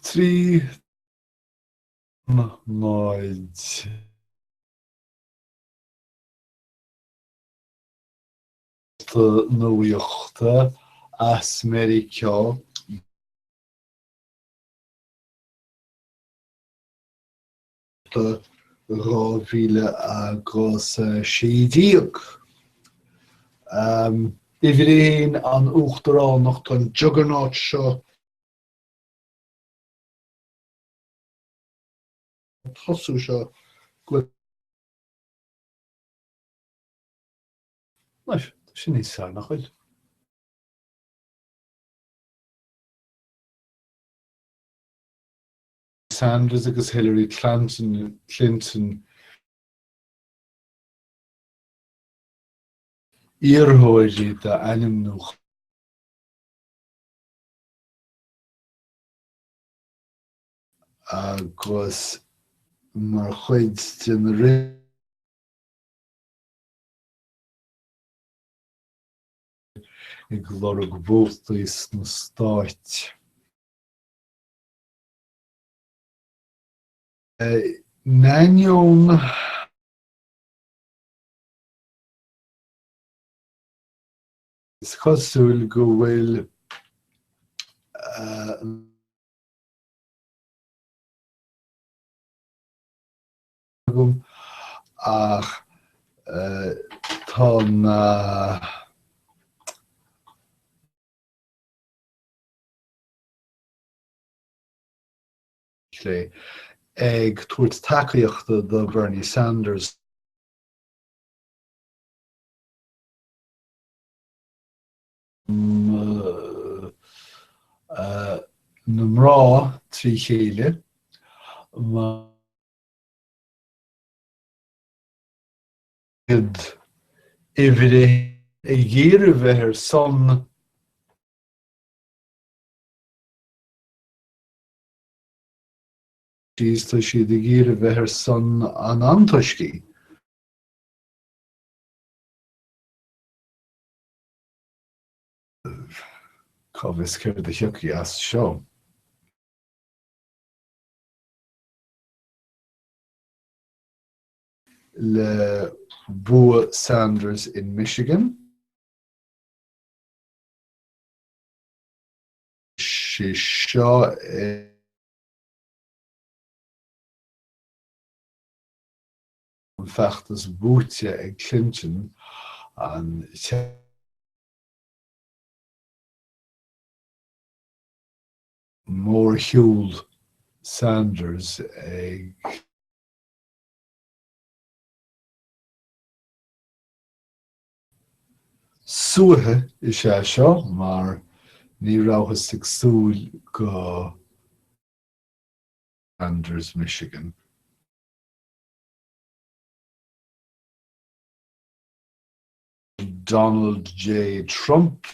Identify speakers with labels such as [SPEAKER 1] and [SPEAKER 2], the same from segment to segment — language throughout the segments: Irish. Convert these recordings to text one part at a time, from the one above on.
[SPEAKER 1] 3 0. Nuachta as Meiriceá 2016. Uimhir a haon an Uachtaránacht, an juggernaut seo tosú seo go Anois, tá sin níos fearr, nach bhfuil? Sanders agus Hillary Clinton iarrthóirí d'ainmniúchán agus mar chuid de na ag lorg vótaí sna stáit. In ainneoin is cosúil go bhfuil agam ach tá na clé ag tabhairt tacaíochta do Bernie Sanders. na mná trí chéile mar iad uimhir a ag iarraidh bheith ar son síos, tá siad ag iarraidh bheith ar son an antoiscigh. Cá bhfios céard a thiocfaidh as seo? Le bua Sanders in Michigan, sé seo an feachtas buaite ag Clinton, an mórshiúl Sanders ag Suaitheadh is ea seo mar ní rabhthas ag súil go Sanders Michigan. Donald J. Trump.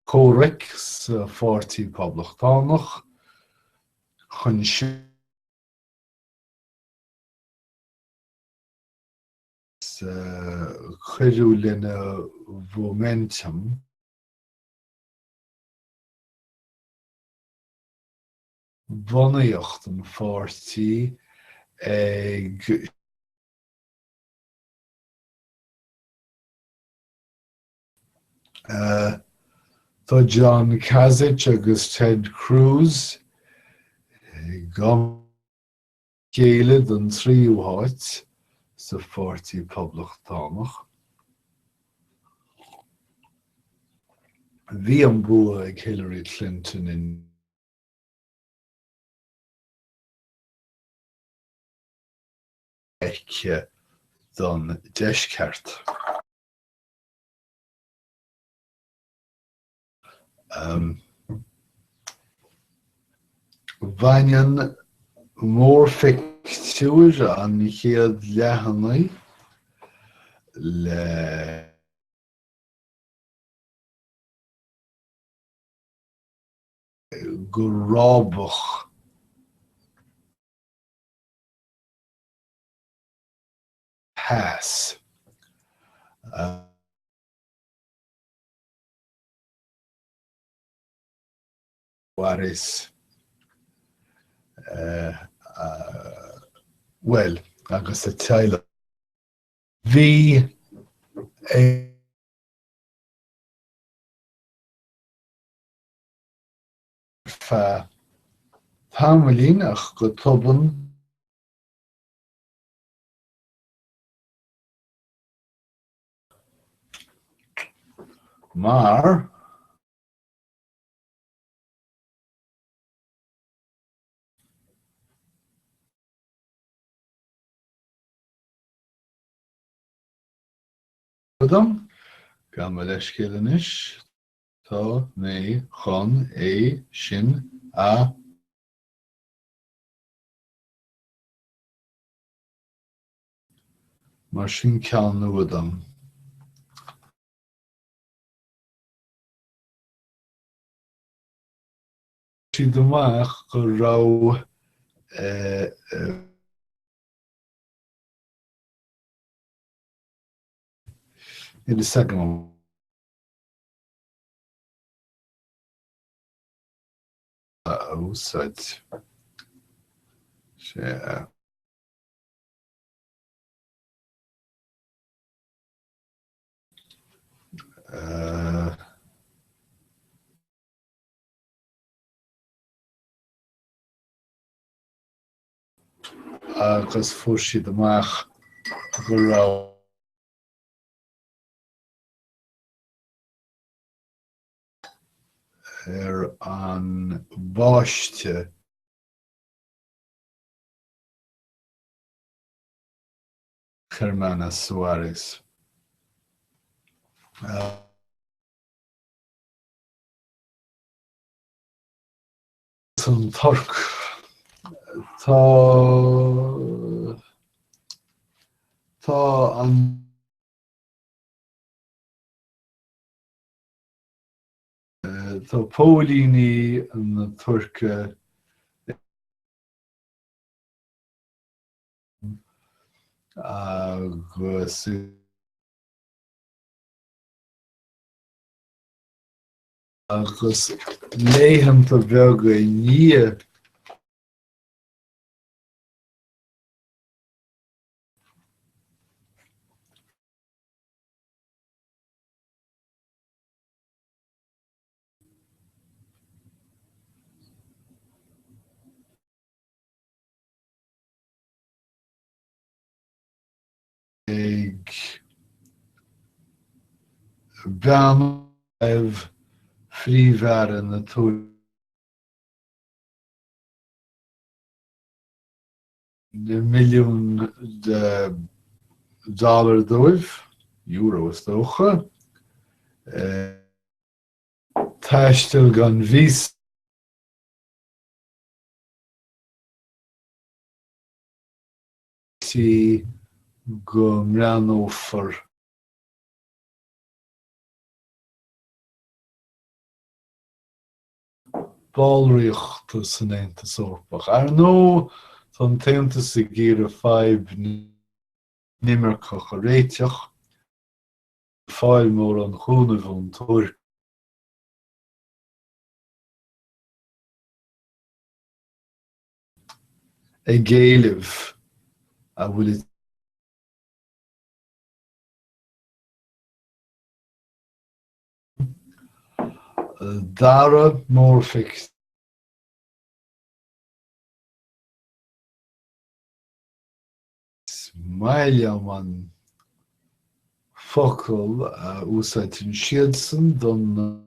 [SPEAKER 1] Comhraic sa Pháirtí Poblachtánach chun cuireadh lena mhóiminteam. Bunaíocht an pháirtí ag. Tá John Kasich agus Ted Cruz ag chéile don tríú háit sa Pháirtí Poblachtánach. Bhí an bua ag Hillary Clinton in. aici don Deisceart. Baineann mórphictiúr an chéad leathanaigh le go rábach theas. Suárez, bhuel, agus a teaghlach. Bhí ar feadh tamaillín ach go tobann, mar. Dom. Gabh mo leithscéal anois, tá mé chun é sin a. Mar sin ceann nua dom. Siad amach go raibh Níl fhios agam a úsáid. Sé. Agus fuair siad amach go raibh ar an bpáiste. Germana Suárez. An Tuirc. Tá tá an tá póilíní na Tuirce agus agus laethanta beaga i ndiaidh ag bean Phríomh-Aire na na milliún de dollar dóibh, euro is dócha, taisteal gan víosa. dtí go mbreathnófar ballraíochta san Aontas Eorpach. Ar ndóigh, tá an tAontas ag iarraidh fadhb na n-imirceach a réiteach, fáil mórán cúnaimh ón Tuirc. Ag éileamh a bhfuil Dara mórphictiúr. Is maith liom an focal a úsáideann siadsan don.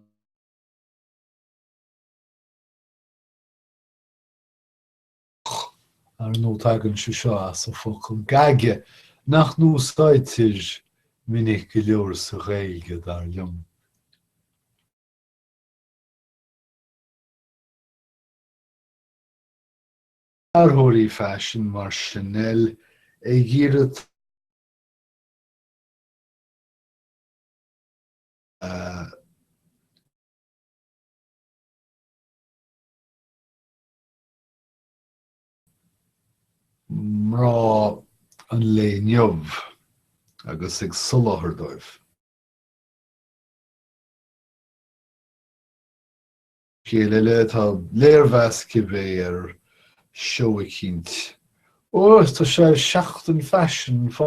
[SPEAKER 1] Ar ndóigh tagann sé seo as an focal gaige, nach n-úsáidtear minic go leor sa Ghaeilge, dar liom. Dearthóirí faisin mar Chanel ag iarraidh mná an lae inniu agus ag soláthar dóibh. Scéal eile, tá léirmheas cibé ar seó eicínt. Ó, tá sé seachtain faisin fá.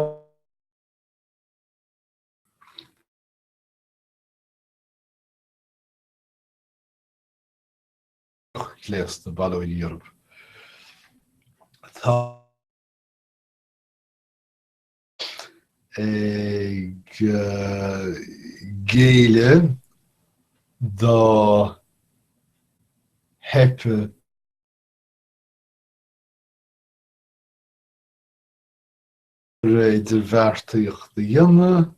[SPEAKER 1] Gléasta, bail ó Dhia oraibh. Tá. Ag géilleadh dá theipeadh. Idirbheartaíocht a dhéanamh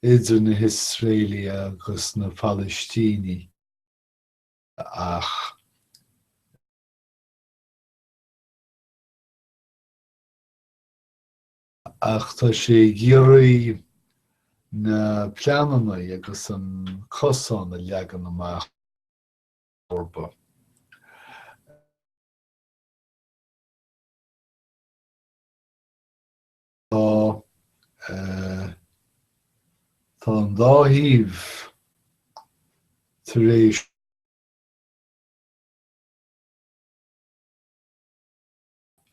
[SPEAKER 1] idir na hIosraelaigh agus na Palaistínigh ach. Ach tá sé ag iarraidh na pleananna agus an cosán a leagan amach dóibh. Tá tá an dá thaobh tar éis.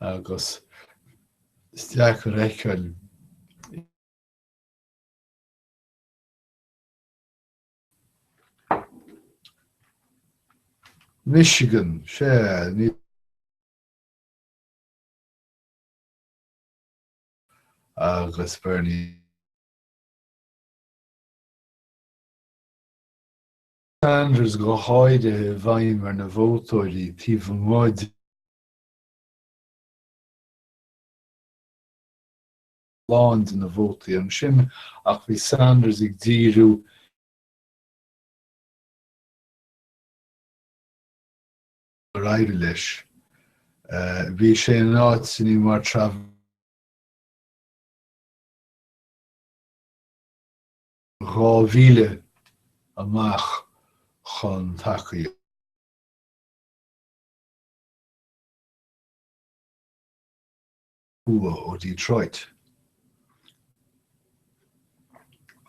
[SPEAKER 1] Agus is deacair a fheiceáil. Michigan, sea, ní. Agus Bernie Sanders go háirithe i bhfeidhm ar na vótóirí taobh amuigh de lán de na vótaí ansin ach bhí Sanders ag díriú ar éirigh leis. Bhí sé in áiteanna mar 2000 amach chun tacaíocht. bua ó Detroit.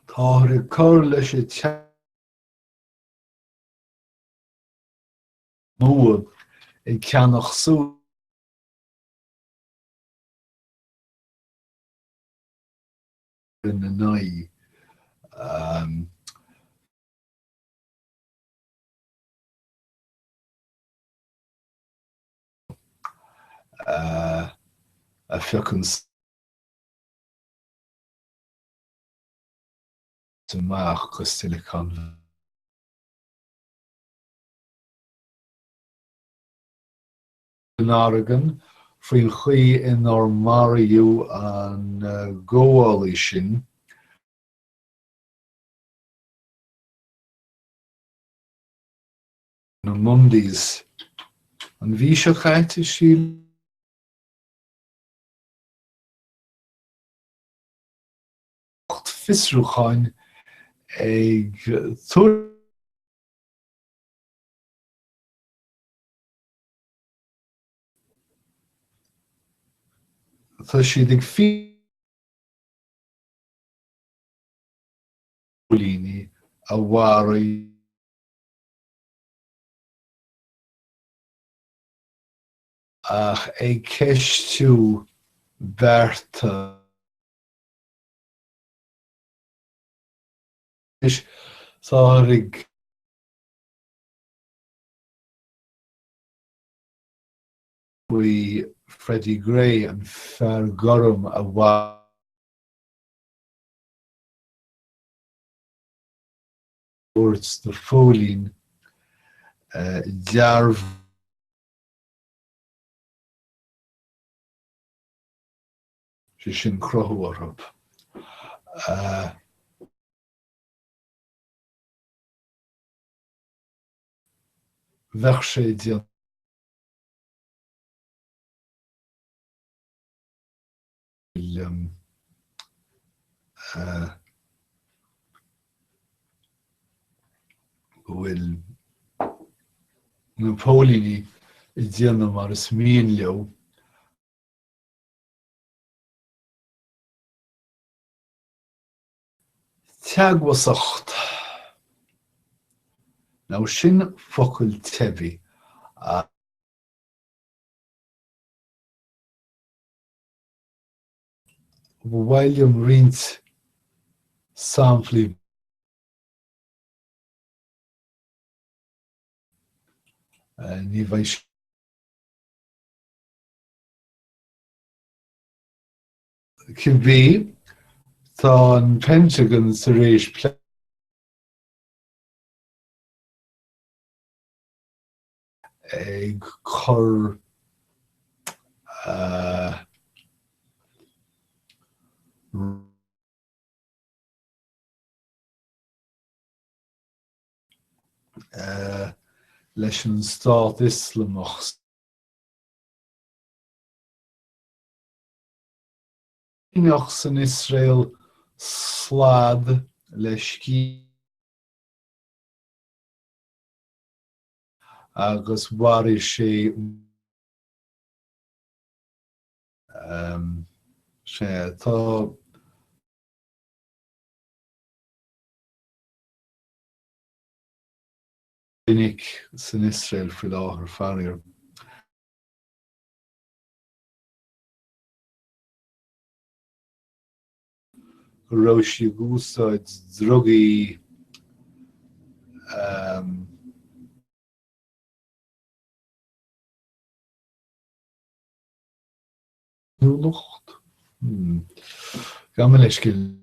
[SPEAKER 1] Táthar ag cur leis an nua ag ceannach suas ina n-aghaidh. A phiocann amach go Silicon Oregon faoin chaoi inar maraíodh an gabhálaí sin. Na Mundies an mhí seo caite, sílim. Lucht fiosrúcháin ag tabhairt. Tá siad ag póilíní a mharaigh ach ag ceistiú bearta. Anois táthar ag. faoi Freddie Gray, an fear gorm a thabhairt do phóilín dearbh sé sin cruthú orthu. Bheadh sé déanta. go bhfuil na póilíní ag déanamh mar is mian leo. Teagmhasacht. Now sin focal teibí. Ba mhaith liom roinnt samplaí. Ní bheidh sé. Cibé, tá an Pentagon tar éis ag cur leis an Stát Ioslamach. San Iosrael slad le sciath agus mharaigh sé Sea, tá minic san Iosrael faoi láthair, faraor. go raibh sí ag úsáid drugaí. Féiniúlacht? Gabh mo leithscéal.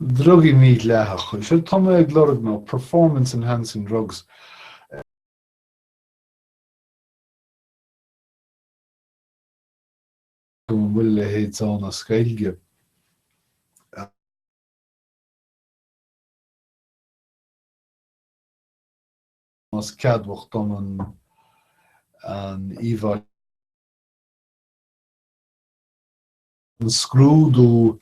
[SPEAKER 1] Drugaí mídhleathacha. Séard tá mé ag lorg ná performance enhancing drugs. An bhfuil a leithéid ann as Gaeilge? Más ceadmhach dom an íomhá an scrúdú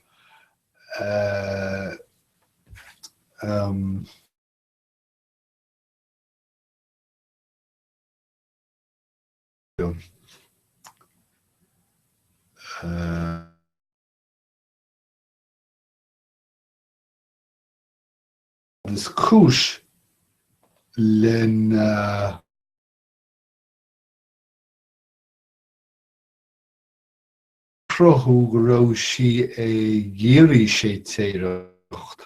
[SPEAKER 1] Is cúis lena chruthú go raibh sí ag iarraidh séitéireacht.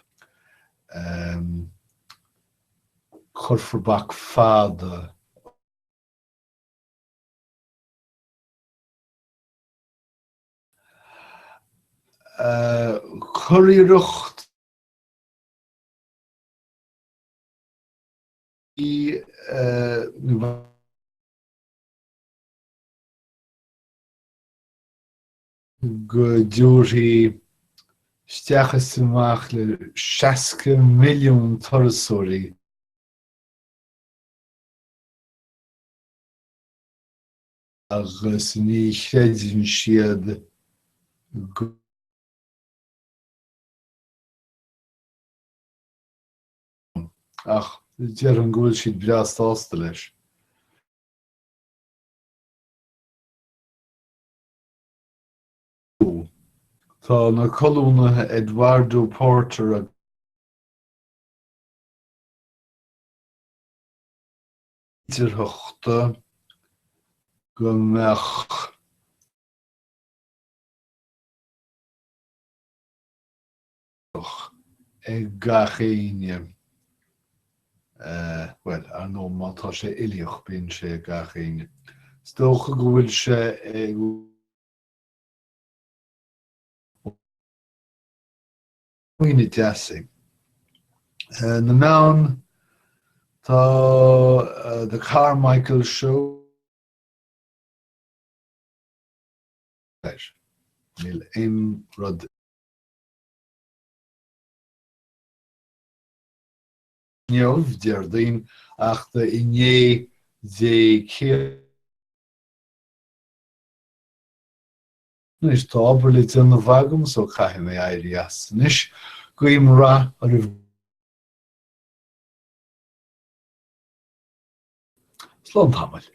[SPEAKER 1] Cuirfear bac fada. Curiarracht go dtabharfaí isteach is amach le 60 milliún turasóirí agus ní chreideann siad go Ach déarfainn go bhfuil siad breá sásta leis. Tá na colúnaithe Eduardo Porter agus. Féidearthachta go mbeadh. ag gach éinne. Bhuel, ar ndóigh, má tá sé uilíoch, bíonn sé ag gach éinne. Is dócha go bhfuil sé ag. Smaoineamh deas é. Na meáin, tá The Carmichael Show. Níl aon rud. Inniu, Déardaoin, ach do inné Dé Céadaoin. Anois tá obair le déanamh agam so caithfidh mé éirí as anois. Guím rath oraibh. Slán tamaill.